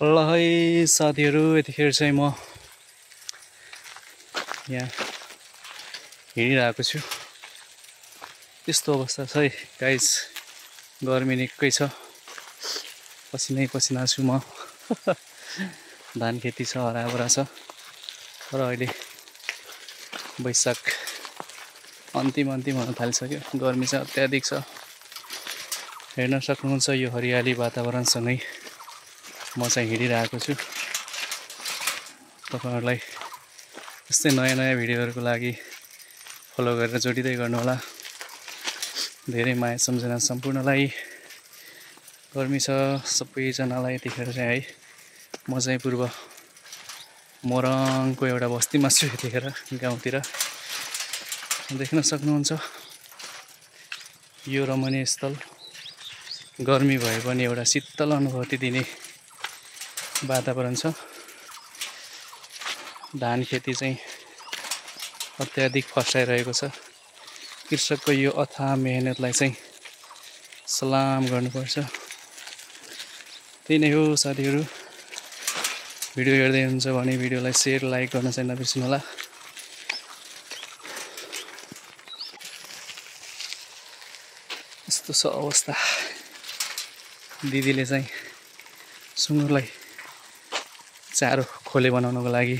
ल है साथीहरू, यतिखेर चाहिँ म यहाँ हिँडिरहेको छु। त्यस्तो अवस्था छ है गाइस, गर्मी निकै छ, पसिनै पसिना छु म। धान खेती छ, हराभरा छ, तर अहिले वैशाख अन्तिम हुन थालिसक्यो। गर्मी चाहिँ अत्याधिक छ। हेर्न सक्नुहुन्छ यो हरियाली वातावरणसँगै म चाहिँ हिँडिरहेको छु। तपाईहरुलाई यस्तै नयाँ भिडियोहरुको लागि फलो गरेर जोडिदै गर्नुहोला। धेरै माया सम्झना सम्पूर्णलाई। गर्मी छ सबैजनालाई यतिखेर चाहिँ है। म चाहिँ पूर्व मोरङको एउटा बस्तीमा छु यतिखेर, गाउँतिर। देख्न सक्नुहुन्छ यो रमणीय स्थल। गर्मी भए पनि एउटा शीतल अनुभूति दिने वातावरण छ। धान खेती चाहिँ अत्याधिक फस्टाइरहेको छ। कृषकको यो अथाह मेहनतलाई चाहिँ सलाम गर्नुपर्छ। त्यही नै हो साथीहरू। भिडियो हेर्दै हुनुहुन्छ भने भिडियोलाई शेयर लाइक गर्न चाहिँ नबिर्सनु होला। यस्तो छ अवस्था। दिदीले चाहिँ सुँगुरलाई चारो खोले बनाउनको लागि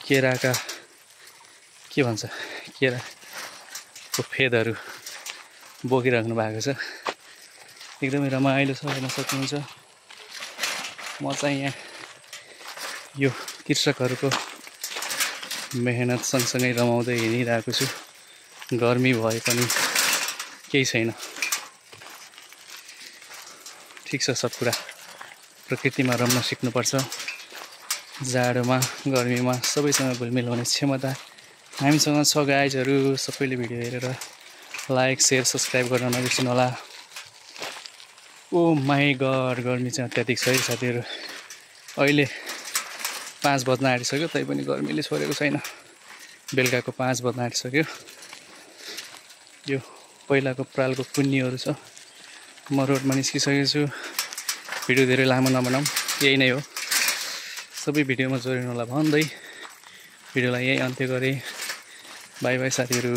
केराको फेदहरू बोकिराख्नु भएको छ। एकदमै रमाइलो छ, हेर्न सक्नुहुन्छ। म चाहिँ यहाँ यो कृषकहरूको मेहनत सँगसँगै रमाउँदै हिँडिरहेको छु। गर्मी भए पनि केही छैन, ठिक छ सब कुरा। प्रकृतिमा रम्न सिक्नुपर्छ। जाडोमा गर्मीमा सबैसँग घुलमिल हुने क्षमता हामीसँग छ गाइजहरू। सबैले भिडियो हेरेर लाइक शेयर सब्सक्राइब गर्न नबिर्सनु होला। ओ माई गड, गर्मी चाहिँ अत्याधिक छ है साथीहरू। अहिले 5 बज्न आँटिसक्यो, तैपनि गर्मीले छोडेको छैन। बेलुकाको 5 बज्न आँटिसक्यो। यो पहिलाको प्रालको कुन्नीहरू छ। म रोडमा निस्किसकेको छु। भिडियो धेरै लामो नबनाऊँ, यही नै हो। सबै भिडियोमा जोडिनु होला भन्दै भिडियोलाई यही अन्त्य गरेँ। बाई बाई साथीहरू।